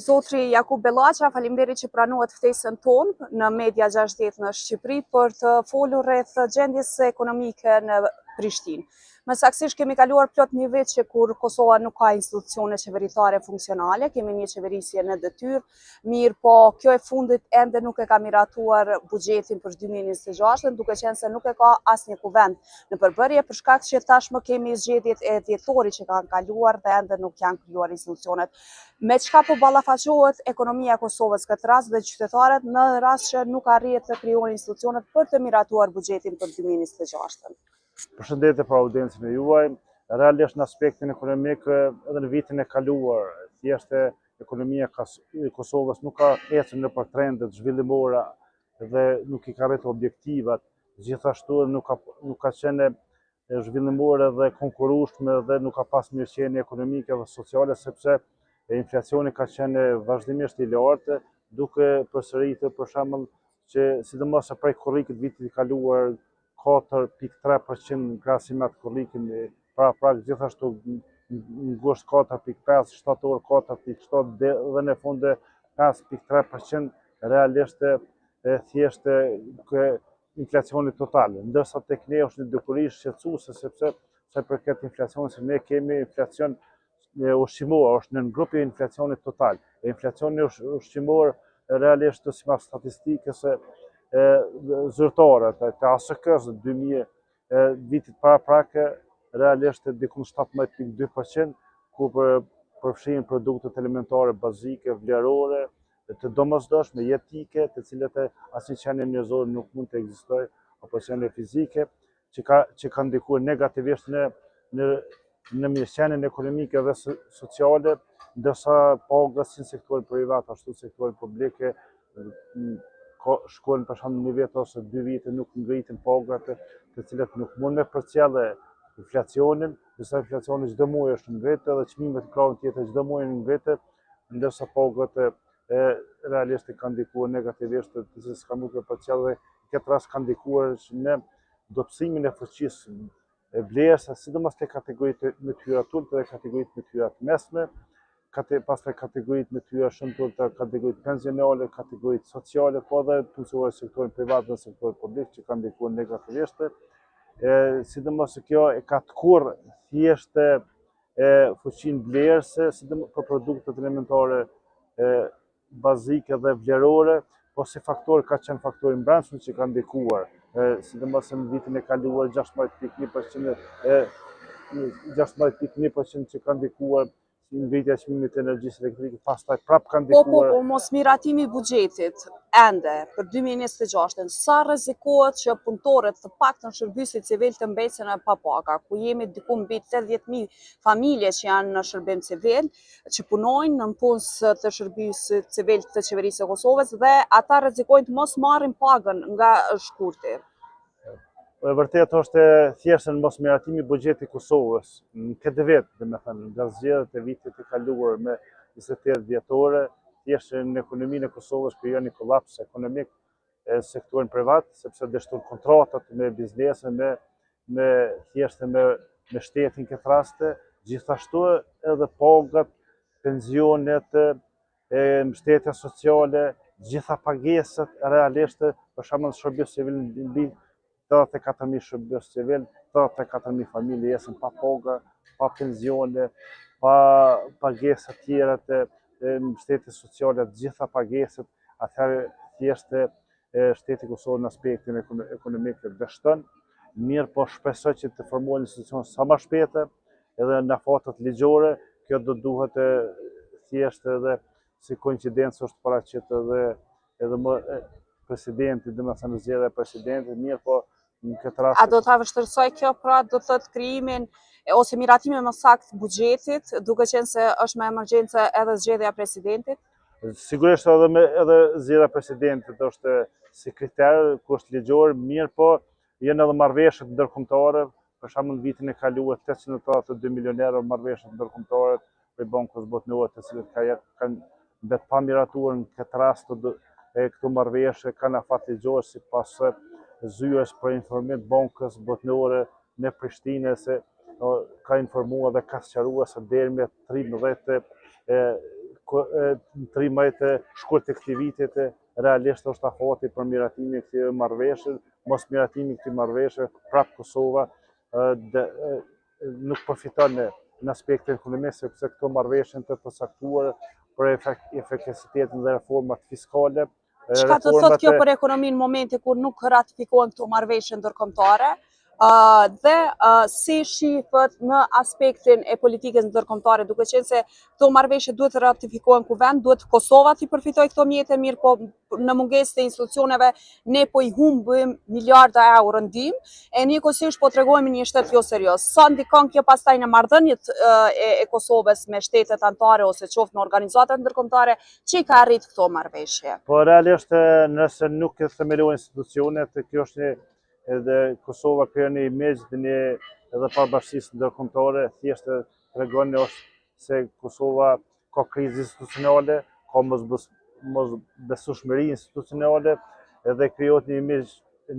Zotri Jakup Bellaqa, faleminderit që pranuat ftesën tonë në Media 60 në Shqipëri për të folur rreth gjendjes ekonomike në Prishtinë. Më saktësisht kemi kaluar plot një vit që kur Kosova nuk ka institucione qeveritare funksionale, kemi një qeverisje në detyrë, mirëpo kjo e fundit ende nuk e ka miratuar buxhetin për 2026, duke qenë se nuk e ka asnjë kuvend në përbërje, për shkak që tashmë kemi zgjedhjet e dhjetorit që kanë kaluar dhe ende nuk janë krijuar institucionet. Me çka po ballafaqohet ekonomia e Kosovës këtë rast dhe qytetarët në rast që nuk arrihet të krijohen institucionet për të miratuar buxhetin për 2026-ën? Përshëndetje për audiencën e juaj. Realisht në aspektin ekonomik edhe në vitin e kaluar, thjesht ekonomia e Kosovës nuk ka ecur nëpër trendet zhvillimore dhe nuk i ka arritur objektivat. Gjithashtu nuk ka nuk ka qenë zhvillimore dhe konkurrueshme dhe nuk ka pas mirëqenie ekonomike dhe sociale sepse inflacioni ka qenë vazhdimisht i lartë, duke përsëritur për shembull që sidomos prej korrikit vitit të kaluar 4.3% në krahasim me atë korrikin paraprak, gjithashtu në gusht 4.5, shtator 4.7 dhe në fund 5.3% realisht e thjesht inflacionit total, ndërsa tek ne është një dukuri shqetësuese sepse sa i përket inflacionit, se ne kemi inflacion ushqimor, është nëngrup i inflacionit total. E inflacioni ushqimor realisht sipas statistikës e, zyrtare të, të ASK-së 2000 e vitit paraprak realisht dikun 17.2%, ku për, përfshihen produktet elementare bazike, vlerore, të domosdoshme, jetike, të cilat asnjë qenie njerëzore nuk mund të ekzistojë apo qenie fizike që ka që ka ndikuar negativisht në në në mirëqenien ekonomike dhe sociale, ndërsa pagat si në sektorin privat ashtu në sektorin publik ka shkojnë për shembull një vit ose dy vite nuk ngritin pagat të cilat nuk mund me përcjellë inflacionin, ndërsa inflacioni çdo muaj është ngritë dhe çmimet në krahun tjetër çdo muaj ngritet, ndërsa pagat e, e realisht kanë ndikuar negativisht, të cilët s'ka mund të përcjellë dhe në këtë rast kanë ndikuar në dobësimin e fuqisë e blerëse, sidomos te kategoritë me të hyra të ulëta dhe kategoritë me të hyra të mesme, kate, pastaj kategoritë me të hyra shumë të ulëta, kategoritë pensionale, kategoritë sociale, po edhe punësuar në sektorin privat dhe sektorin publik që kanë ndikuar negativisht. E, sidomos se kjo e ka tkurr thjesht e fuqinë blerëse, sidomos për produktet elementare e, bazike dhe vlerore, po si faktor ka qenë faktori i brendshëm që ka ndikuar, e, sidomos në vitin e kaluar 16.1% e 16.1% që ka ndikuar si ngritja e çmimit të energjisë elektrike, pastaj prap ka Po, po, ndikuar po, mos miratimi i buxhetit ende për 2026-ën, sa rrezikohet që punëtorët të paktën shërbyesit civil të mbesin pa paga, ku jemi diku mbi 80.000 familje që janë në shërbim civil, që punojnë në punës të shërbyesit civil të qeverisë së Kosovës dhe ata rrezikojnë të mos marrin pagën nga shkurti. Po e vërtetë është e thjeshtë në mos miratimi i buxhetit i Kosovës në këtë vit, domethënë, nga zgjedhjet e vitit të kaluar me 28 dhjetore, thjesht në ekonominë e Kosovës krijon një kolaps ekonomik e sektorin privat, sepse dështon kontratat me biznese, me me thjesht me me shtetin këtë rast, gjithashtu edhe pagat, pensionet, e mbështetja sociale, gjitha pagesat realisht, për shembull shërbyes civil mbi 84.000 shërbyes civil, 84.000 familje jesin pa paga, pa pensione, pa pagesa tjera të mbështetjes sociale, të gjitha pagesat, atëherë thjesht e shteti i Kosovës në aspektin ekonomik dështon, mirë po shpresoj që të formohen institucione sa më shpejt, edhe në afatet ligjore, kjo do duhet e thjesht edhe si koincidencë është paraqit edhe edhe më presidenti, domethënë zgjedhja e presidentit, mirë po në këtë rast A do ta vështirësoj kjo pra do të thotë krijimin ose miratimin më saktë buxhetit, duke qenë se është me emergjencë edhe zgjedhja e presidentit? Sigurisht edhe me edhe zgjedhja e presidentit është si kriter kusht ligjor, mirë po janë edhe marrëveshjet ndërkombëtare, për shembull në vitin e kaluar 882 milionë euro marrëveshjet ndërkombëtare prej Bankës Botërore, të cilët ka kanë mbet pa miratuar në këtë rast të e këto marrëveshje kanë afat ligjor sipas zyrës për informim të Bankës Botërore në Prishtinë se ka informuar dhe ka sqaruar se deri me 13 e, Në 13 shkurt të këtij vitit realisht është afati për miratimin e këtij marrëveshje, mos miratimi i këtij marrëveshje, prap Kosova nuk përfiton në aspektin ekonomik sepse këto marrëveshje janë të përcaktuara për efikasitetin dhe reformat fiskale. Çka do të thotë kjo për ekonominë në momente kur nuk ratifikohen këto marrëveshje ndërkombëtare? Dhe si shifet në aspektin e politikës ndërkombëtare, duke qenë se këto marrëveshje duhet të ratifikohen Kuvend, duhet Kosova t'i përfitojë këto mjete, mirëpo në mungesë të institucioneve ne po i humbim miliarda euro ndihmë, e njëkohësisht po tregohemi një shtet jo serioz. Sa ndikon kjo pastaj në marrëdhëniet e Kosovës me shtetet anëtare ose qoftë me organizatat ndërkombëtare që i ka arrit këto marrëveshje? Po realisht nëse nuk e themelojnë institucionet, kjo është një edhe Kosova krijon një imazh dhe një edhe para bashkësisë ndërkombëtare, thjesht tregon është se Kosova ka krizë institucionale, ka mosbesueshmëri institucionale, edhe krijohet një imazh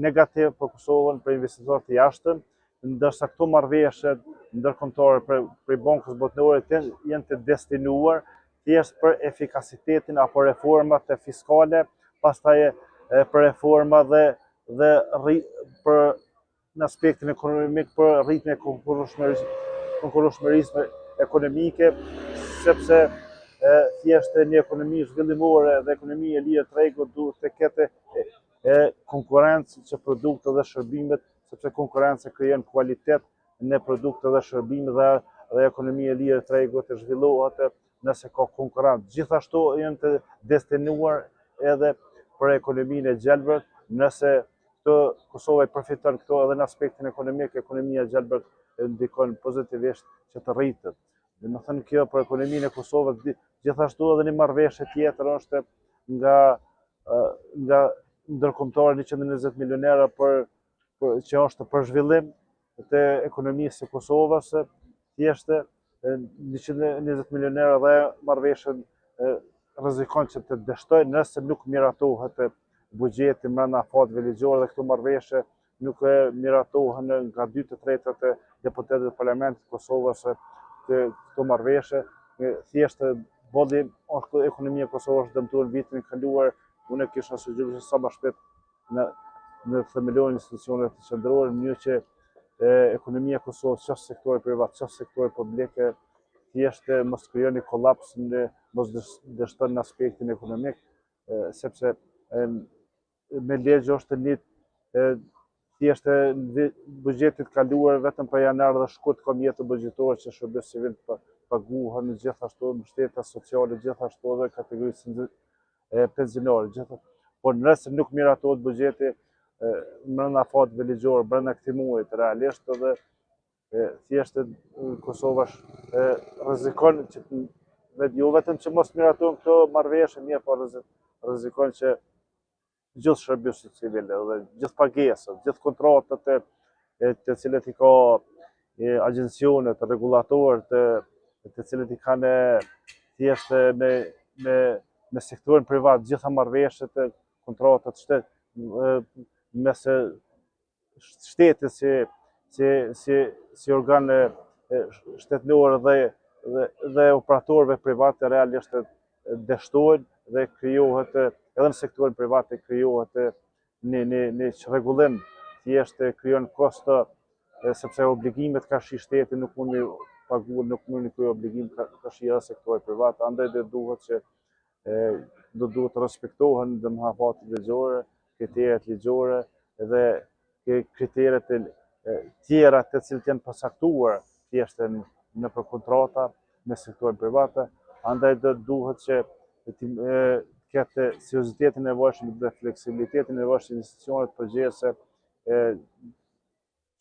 negativ për Kosovën, për investitorët e jashtëm, ndërsa këto marrëveshje ndërkombëtare prej Bankës Botërore janë të destinuar thjesht për efikasitetin apo reformat fiskale, pastaj për reforma dhe dhe për në aspektin ekonomik për rritjen e konkurrueshmërisë ekonomike, sepse thjesht një ekonomi zhvillimore dhe ekonomi e lirë e tregut duhet të ketë e konkurrencë që produkte dhe shërbimet, sepse konkurrenca krijon kualitet në produkte dhe shërbime dhe dhe ekonomia e lirë e tregut të zhvillohet nëse ka konkurrencë. Gjithashtu janë të destinuar edhe për ekonominë e gjelbërt, nëse këto Kosova i përfiton këto edhe në aspektin ekonomik, ekonomia e gjelbërt ndikon pozitivisht që të rritet. Domethënë kjo për ekonominë e Kosovës, gjithashtu edhe një marrëveshje tjetër është nga nga ndërkombëtare 120 milionë euro për, për që është për zhvillim të ekonomisë së Kosovës, thjesht 120 milionë euro dhe marrëveshjen rrezikon që të dështojë nëse nuk miratohet buxheti mbrenda afateve ligjore dhe këto marrëveshje nuk miratohen nga 2 të tretat e deputetëve të Parlamentit të Kosovës të këto marrëveshje thjesht bolli është ekonomia e Kosovës është dëmtuar në vitin e kaluar, unë kisha sugjeruar se sa më shpejt në në themelohen institucionet qendrore në mënyrë që e, ekonomia e Kosovës, qoftë sektori privat, qoftë sektori publik, thjesht mos krijon një kolaps në mos dështon në aspektin ekonomik, e, sepse e, me ligj është një e, thjesht në buxhetit kaluar vetëm për janar dhe shkurt ka mjete buxhetore që shërbyes civil të paguhen gjithashtu mbështetja sociale gjithashtu edhe kategorisë e pensionare gjithashtu. Por nëse nuk miratohet buxheti brenda afateve ligjore, brenda këtij muajit realisht edhe thjesht Kosova rrezikon që vetë jo vetëm që mos miratohen këto marrëveshje, mirë po rrezikon që gjithë shërbyesit civile dhe gjithë pagesat, gjithë kontratat e, e të cilët i ka e, agjencionet, rregullatorët e, të cilët i kanë thjesht me me me sektorin privat, gjitha marrëveshjet e kontratat shtet mes shtetit si si si si organ shtetëror dhe dhe dhe operatorëve private realisht dështojnë dhe krijohet edhe në sektorin privat e krijohet një një një çrregullim thjesht krijon kosto sepse obligimet karshi shtetit nuk mund të paguhen, nuk mund të kryejë obligim karshi edhe sektorit privat, andaj do duhet që e, do duhet të respektohen dhe afatet ligjore, kriteret ligjore dhe kriteret e tjera të cilët janë përcaktuar thjesht nëpër kontrata me sektorin privat, andaj do duhet që të ketë seriozitetin e nevojshëm dhe fleksibilitetin e nevojshëm institucionet përgjegjëse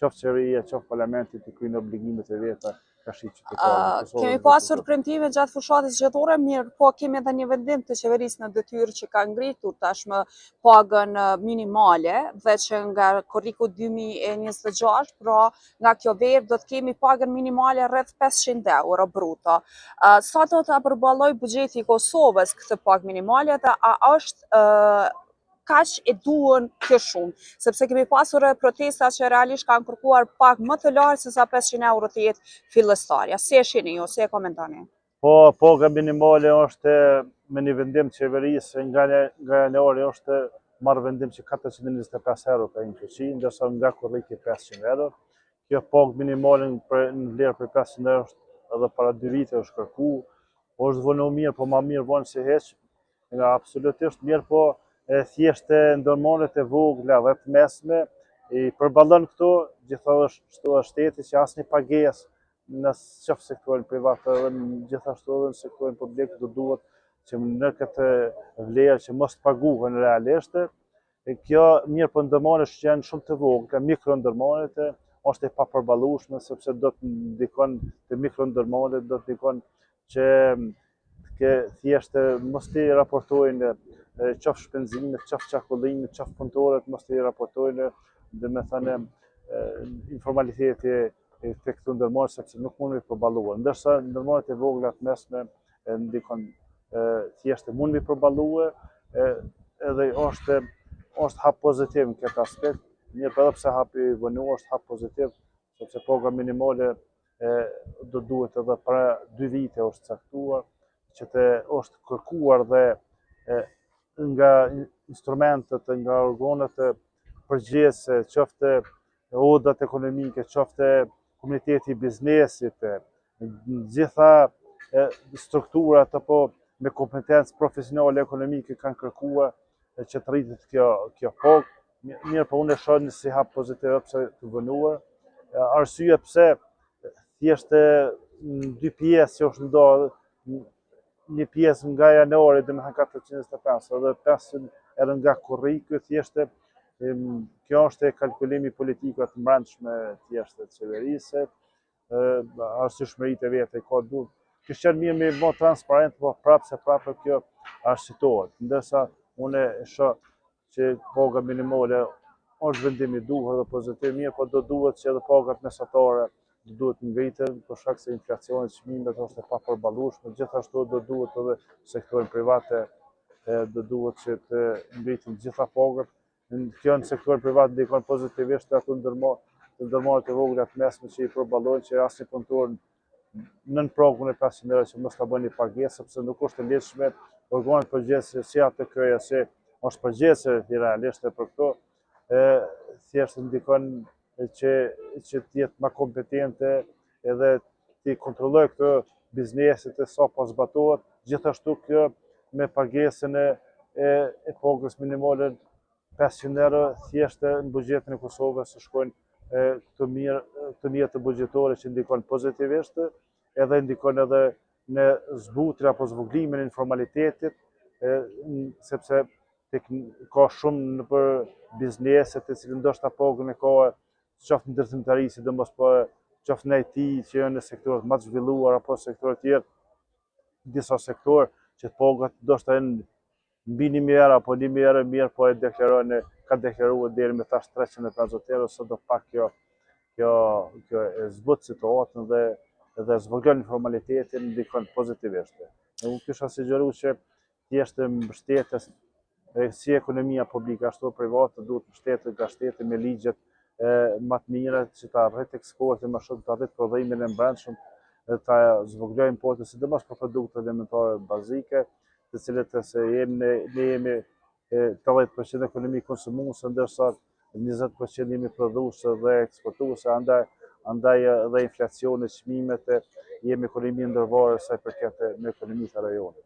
qoftë qeveria, qoftë parlamenti të kryejnë obligimet e veta karshi qytetarëve. Uh, kemi pasur premtime gjatë fushatës zgjedhore, mirë, po kemi edhe një vendim të qeverisë në detyrë që ka ngritur tashmë pagën minimale dhe që nga korriku 2026, pra nga kjo verë do të kemi pagën minimale rreth 500 euro bruto. Uh, sa do ta përballojë buxheti i Kosovës këtë pagë minimale dhe a është uh, kaq e duhur kjo shumë, sepse kemi pasur protesta që realisht kanë kërkuar pak më të lartë se sa 500 euro të jetë fillestarja. Si e shihni ju, si e komentoni? Po, paga minimale është me një vendim të qeverisë nga nga janari është marrë vendim që 425 euro ka hi në fuqi, ndërsa nga korriki 500 euro. Kjo pagë minimale në, për, në vlerë për 500 euro është edhe para dy vite është kërku, është vonu mirë, po ma mirë vonë se hiç, nga absolutisht mirë, po e thjesht ndërmarrjet e vogla dhe të mesme i përballon këto, gjithashtu edhe shteti që asnjë pagesë në qoftë sektorin privat edhe në gjithashtu edhe në sektorin publik do duhet që në këtë vlerë që mos të paguhen realisht. E kjo mirë për ndërmarrjet që janë shumë të vogla, mikro ndërmarrjet është e papërballueshme sepse do të ndikon te mikro ndërmarrjet, do të ndikon që ke thjesht mos t'i raportojnë qoftë shpenzimet, qoftë qarkullimet, qoftë punëtorët mos t'i raportojnë, domethënë informaliteti te këto ndërmarrje sepse nuk mund me përballuar. Ndërsa ndërmarrjet e vogla të mesme ndikon thjesht mund me përballuar edhe është është hap pozitiv në këtë aspekt, mirë po edhe pse hapi i vonuar është hap pozitiv, sepse paga minimale e, do duhet edhe para dy vite është caktuar, që të është kërkuar dhe e, nga instrumentet, nga organet përgjegjëse, qoftë odat ekonomike, qoftë komuniteti i biznesit, gjitha strukturat apo me kompetencë profesionale ekonomike kanë kërkuar që të rritet kjo, kjo pagë. Mirë, po unë e shoh një si hap pozitiv edhe pse të vonuar. Arsye pse thjesht në dy pjesë që është ndarë, një pjesë nga janari, domethënë 425, edhe 500 edhe nga korriku, thjesht kjo është e kalkulimi politikat të mbrendshme thjesht të qeverisë, arsyeshmëritë e veta i ka duhet. Kish qenë mirë me bo transparent, po prapë se prapë kjo arsyetohet. Ndërsa unë e shoh që paga minimale është vendim i duhur dhe pozitiv mirë, po do duhet që edhe pagat mesatare do duhet të ngriten për shkak se inflacioni, çmimet është e papërballueshme, gjithashtu do duhet edhe sektorin privat e do duhet që të ngriten gjitha pagat. Kjo në sektorin privat ndikon pozitivisht ato ndërmarrjet e vogla të mesme që i përballojnë që asnjë punëtor nën pragun e 500 euro që mos ta bëjë një pagesë sepse nuk është e ligjshme organet përgjegjëse si ATK-ja si është përgjegjëse realisht e për këto e thjesht ndikon që që të jetë më kompetente edhe të kontrollojë këto bizneset e sa po zbatohet, gjithashtu kjo me pagesën e e, e pagës minimale 500 euro thjesht në buxhetin e Kosovës se shkojnë këto mirë këto mjete buxhetore që ndikon pozitivisht, edhe ndikon edhe në zbutjen apo zvogëlimin e informalitetit, e, sepse tek ka shumë nëpër biznese të cilën ndoshta pagën e ka qoftë në ndërtimtari, sidomos po qoftë në IT që janë në sektorët më të zhvilluar apo sektorët tjerë, disa sektorë që pagat ndoshta janë mbi 1000 euro apo 1000 euro mirë, po e deklaron ka deklaruar deri me tash 350 euro, sado pak kjo kjo kjo e zbut situatën dhe dhe zvogëlon informalitetin, ndikon pozitivisht. E unë kisha sugjeruar që thjesht mbështetës si ekonomia publike ashtu private duhet mbështetet nga shteti me ligjet e më të mira që ta rrit eksportin më shumë, ta rrit prodhimin e brendshëm dhe ta zvogëlojë importin, sidomos për produkte elementare bazike, të cilët se jemi ne, ne jemi 80% ekonomi konsumuese, ndërsa 20% jemi prodhuese dhe eksportuese, andaj andaj edhe inflacioni, çmimet, jemi ekonomi ndërvarë sa i përket me ekonomitë e rajonit.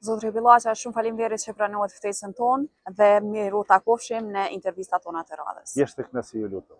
Zotri Billaqa, shumë faleminderit që pranuat ftesën tonë dhe mirë u takofshim në intervistat tona të radhës. Jeshtë kënaqësi ju lutem.